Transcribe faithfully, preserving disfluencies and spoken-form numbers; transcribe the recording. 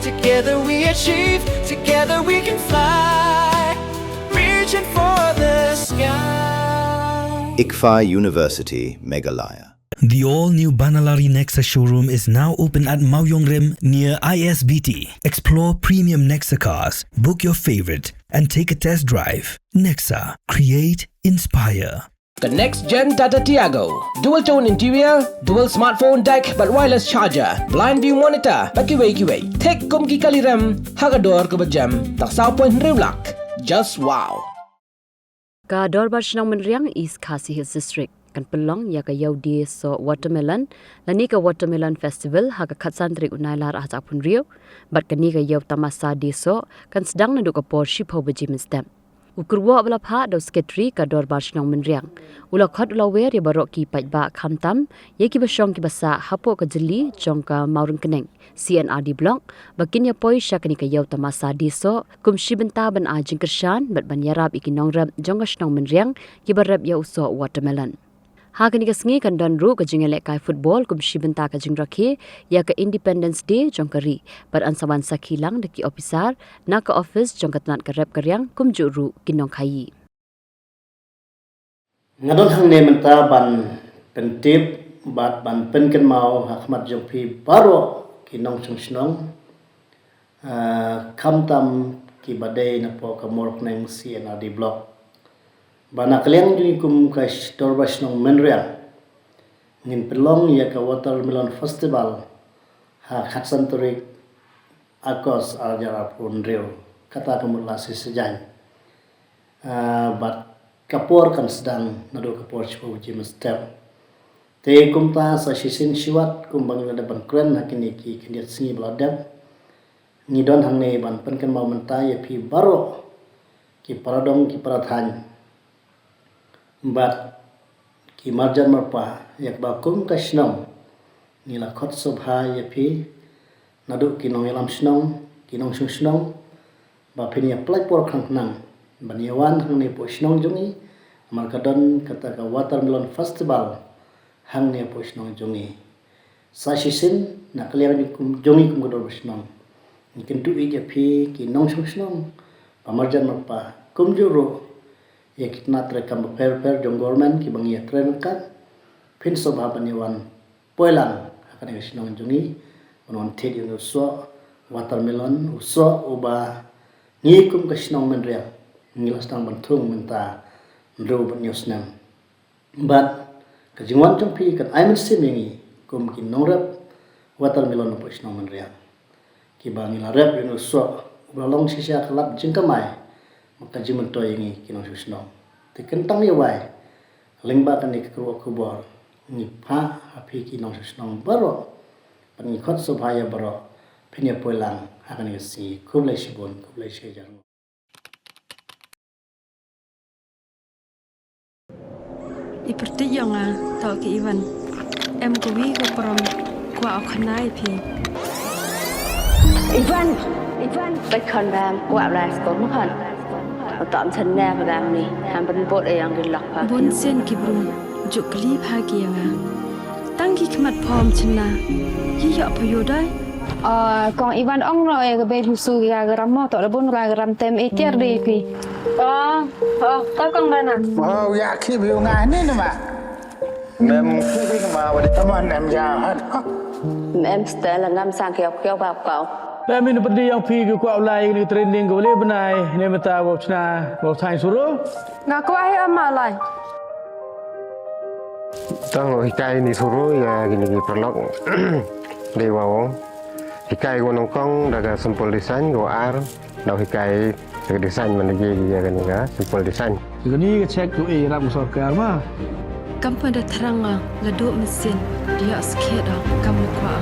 Together we achieve, together we can fly. Reaching for the sky. ICFAI University, Meghalaya. The all-new Banalari Nexa showroom is now open at Mawïong Rim near I S B T. Explore premium Nexa cars, book your favorite, and take a test drive. Nexa, create, inspire. The next gen Tata Tiago. Dual tone interior, dual smartphone deck, bad wireless charger, blind view monitor, bad kiwei kiwei. Thik kum ki kali rem, ha ka dor kaba jem, tang saw point hynriew lak. Just wow. Ka Dorbar Shnong Mynriang, East Khasi Hills District, kan pynlong ïa ka Ïew Die Soh Watermelon, lane ka Watermelon Festival, ha ka khatsan tarik u Nailar ar hajar arphew hynriew, bad kane ka Ïew Tamasa Die Soh kan sdang naduh ka por shiphew baje mynstep. U kyrwoh ba la phah da u Secretary ka Dorbar Shnong Mynriang, u la khot u la wer ïa baroh ki paidbah, khamtam ïa kiba shong kiba sah hapoh ka jylli jong ka Mawryngkneng C and R D Block, ba kin ïa poi sha kane ka Ïew Tamasa Die Soh kum shi bynta ban ai jingkyrshan bad ban ïarap ïa ki nongrep jong ka shnong Mynriang kiba rep ïa u soh watermelon. Ha kane ka sngi kan don ruh ka jingïalehkai football kum shi bynta ka jingrakhe ïa ka Independence Day jong ka ri, bad yn sa wan sakhi lang da ki ophisar na ka ophis jong ka tnat ka rep ka riang kumjuh ruh ki nongkhaïi. Nga don hangne mynta ban pyntip bad ban pynkynmaw ha khmat jong phi baroh ki nongshong shnong, ah, khamtam kiba dei napoh ka Mawryngkneng C and R D Block, ba na ka liang jong ngi kum ka sh-, Dorbar Shnong Mynriang, ngin pynlong ïa ka Watermelon Festival ha khatsan tarik August ar hajar arphew hynriew, kata ka mut la shi sijaiñ. Ah, bad ka por kan sdang naduh ka por shiphew baje mynstep. Te kumta sa shisien shi wat kumba ngi la dep ban kren ha kine ki khyndiat sngi ba la dep, ngi don hangne ban pynkynmaw mynta ïa phi baroh ki para dong ki para thaiñ bad ki marjan marpa, ïa kaba kum ka shnong ngi la khot sngewbha ïa phi naduh ki nongïalam shnong, ki nongshong shnong, ba phin ïa pynlait por khnang khnang ban ïa wan hangne hapoh shnong jong ngi, namar ka don kata ka Watermelon Festival hangne hapoh shnong jong ngi. Sa shisien na ka liang jong ngi kum, jong ngi kum ka Dorbar Shnong, ngi kyntu ïa phi ki nongshong shnong, ba marjan marpa, kumjuh ruh ïa ki tnat treikam bapher bapher jong government kiba ngi ïa trei ryngkat, phin sngewbha ban ïa wan poi lang ha kane ka shnong jong ngi, ban wan thied ïa une u soh watermelon, u soh uba ngi kum ka shnong Mynriang ngi la sdang ban thung mynta hynriew bad hynñiew snem. Bad ka jingwan jong phi kan ai mynsiem ïa ngi kum ki nongrep watermelon hapoh shnong Mynriang, kiba ngi la rep ïa une u soh uba la long shisha ka lad jingkamai bad ka jingmyntoi ïa ngi ki nongshong shnong. Te kyntang ïa wai, lyngba kane ka kyrwoh khubor, ngi phah ha phi ki nongshong shnong baroh, bad ngi khot sngewbha ïa baroh, phin ïa poi lang ha kane ka sngi. Khublei shibun, khublei shihajar. I pyrthei ïa nga, to ki Ivan. Em kawi ka prom, kwah u khana ïa phi. Ivan! Ivan! Bad khon bam, kwah u lai skul ma khon. U tom chan ne ka dang ni, ham ban bot ïa yang ki lok pa. Bun sien ki bru, juk kli pha ki ïa nga. Tang ki khmat phom chin na, yi ïoh pha ïoh dai. Ah, kong Ivan ong no e ka bei phi su ki ka gram mo, to da bun ka gram tem e tiar dei phi. Oh, oh, to kong Rana. Oh, ïa ki bi nga ni ni ma. Mem ki bi ma wa di. Tama nem ïa ha. Mem stel ngam sang kiau kiau bap kau. Mem in pedi yang phi ki kwah u lai ni training ko le bnai ne mata wa chna wa thai suru. Nga kwah hi ama lai. Tang hikai ni suru ïa kini ki paralok. Dei wa o. Hikai ko nyngkong da ka simple design, ko ar da hikai da ka design man da ji ïa kani ka simple design. Kani ka check tu e rap sorkar ma. Kam pynda thrang nga la duk mesin dia skhet da kam le kwah.